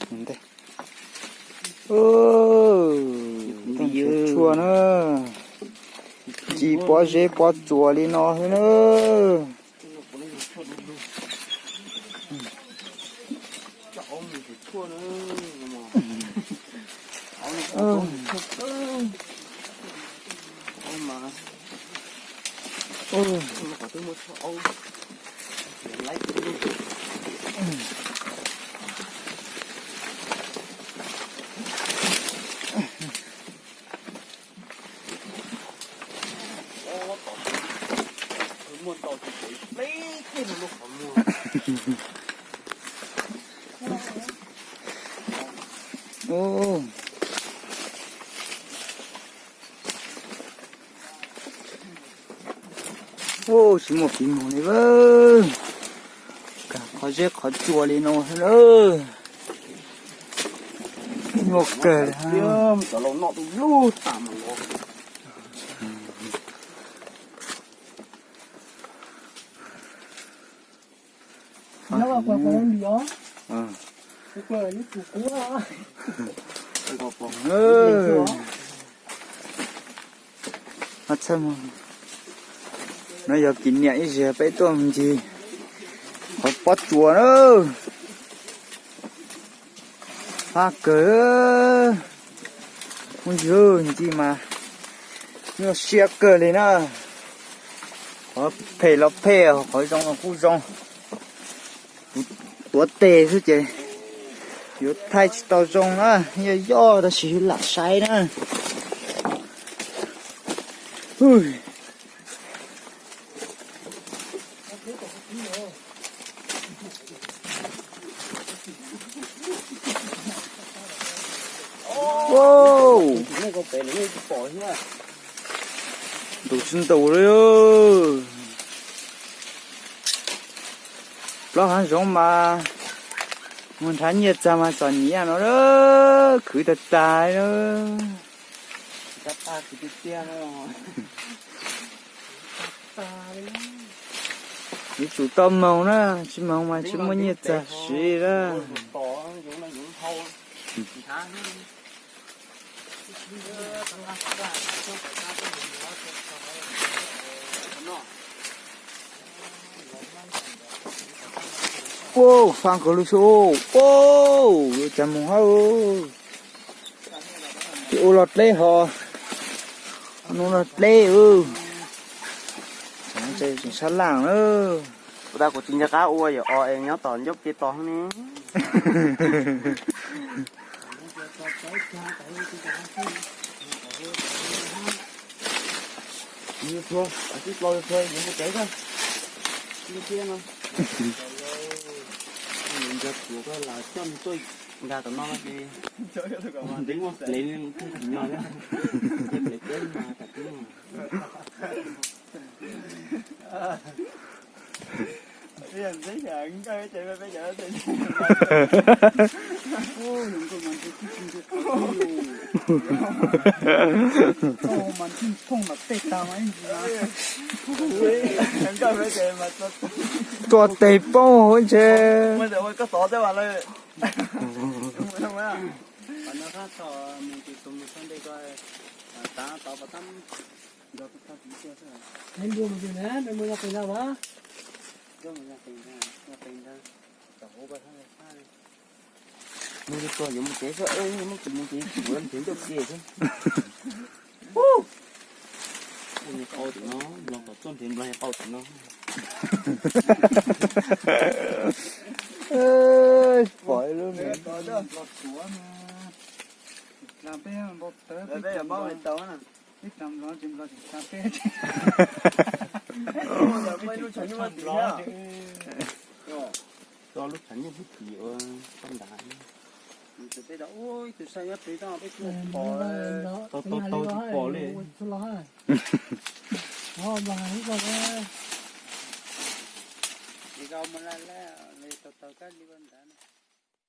Ntej. Tus tshuaj na, ntsis pov zeb pov tsuas li no xwb na. Ub, tsis muaj pib moog li, kag qhov zeb qhov tsua li no lawm. Nyuaj kawg li. No yog kỷ niệm ib zaug peb tuaj mus ncig qhov pob tsuas na. Fab kawg. Phooj ywg, ncig mas nyuaj siab kawg li na. Qhov phem los phem, qhov zoo los kuj zoo. Kuv tuav tes xwb ces yuav thaij tsis tau zoo na, yog yog tab sis lam saib na. Ntus tsis ntus li. Plaub hav zoov mas mus nrhav nyiaj txag mas txom nyem no, khwv tag tag li. Yuav tsum tau moog na, tsis moog mas tsis muaj nyiaj txag siv na. Ua, fab kawg li xwb. Ua, yuav cas moog hab. Ces ua los dleb ho, nuav los dleb. Tseem sab laj na. Kuv tas kuv tsis nco qab ua yog o es nyob tom ncauj ke tos ne. Nqa tom no ces ntev muaj plev li, ntev plev mas tam tub. Tua tes poob huv ntshe. Nug li ko yuav mus tsev xwb, muab kuv mus tsev, kuv nrhiav ncauj ke xwb. Ua qau tim no, Nplog kom txoj nrhiav Nplog qau tim no. Pom lub Tso lub tshav nyuj pub tim ua koj nrad. Tau tau tsis pom li.